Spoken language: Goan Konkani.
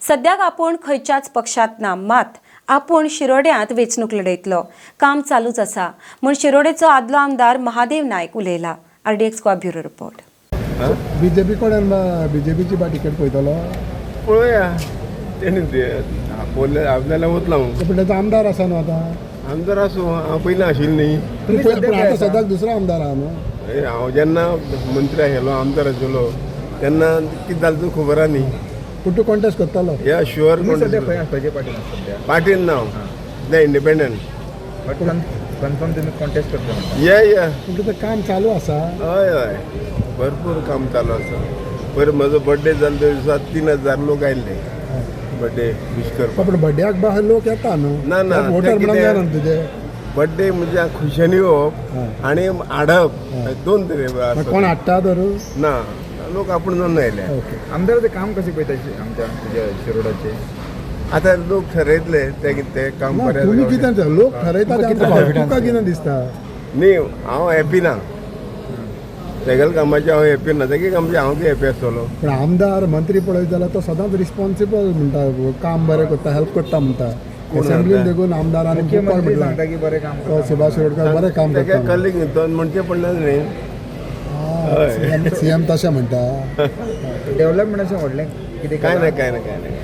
सद्याक आपूण खंयच्याच पक्षात ना, मात आपूण शिरोड्यांत वेंचणूक लढयतलो. काम चालूच आसा म्हूण शिरोडेचो आदलो आमदार Mahadev Naik उलयला. RDX Goa bureau report. BJP कडेन बीजेपीची बा तिकेट पळयतलो. पळोवया, तेणी ते आपल्याला आपल्याला वतलो हांव. पण तेचो आमदार आसा न्हू आतां. आमदार आसूं, हांव पयलीं आशिल्लो न्ही. पूण पय- पूण आतां सद्याक दुसरो आमदार आहा न्हू. ए, हांव जेन्ना मंत्री आशिल्लो, आमदार आशिल्लो तेन्ना कितें जालें तुका खबर आहा न्ही. पूण तूं कॉन्टेस्ट करतलो? या, शुअर. तुम्ही सध्या खंय खंयचे पार्टीन आसा सध्या? पार्टीन ना हांव, ना, इंडिपेंडंट. बट कन्फर्म तुम्ही कॉन्टेस्ट करता म्हणटा. ये ये. पूण तुजें काम चालू आसा. हय हय, भरपूर काम चालू आसा. पयर म्हजो बड्डे जालो त्या दिसा 3000 लोक आयिल्ले बड्डे विश करपाक. पूण बड्ड्याक बा लोक येता न्हू. ना, ना, वोटर ते म्हणून कितें- जायना न्हू तुजे. बड्डे म्हणजे खुशेन येवप आनी हाडप, दोन तरे मागीर कोण आसा. हाडटा तर? ना, लोक आपूण जावन आयले. ओके. आमदाराचें काम कशें पळयता आमच्या तुज्या शिरोडाचे? आतां लोक ठरयतले ते कितें ते काम ना, बरें तुमी जाता. कितें लोक ठरयता ते आमकां, तुका कितें दिसता? न्ही, हांव हॅपी ना तेगेल्या कामाचेर. हांव हॅपी ना तेगे कामाचेर. हांव कितें हॅपी आसतलो? पूण आमदार मंत्री पळयत जाल्यार तो सदांच रिस्पॉन्सिबल म्हणटा, काम बरें करता, हेल्प करता म्हणटा. कोण असेंब्लीन म्हणटा? देखून आमदारांनी मुखार मुख्यमंत्री म्हटलां सांगता की बरें काम तो करता. सुभाष शिरोडकर बरें काम तेगे करता म्हणून. कलीग तो म्हणचें पडलें न्ही. सीएम तशें म्हणटा. डेव्हलपमेंट अशें व्हडलें कितें कांय ना. केलां? कांय ना, कांय ना.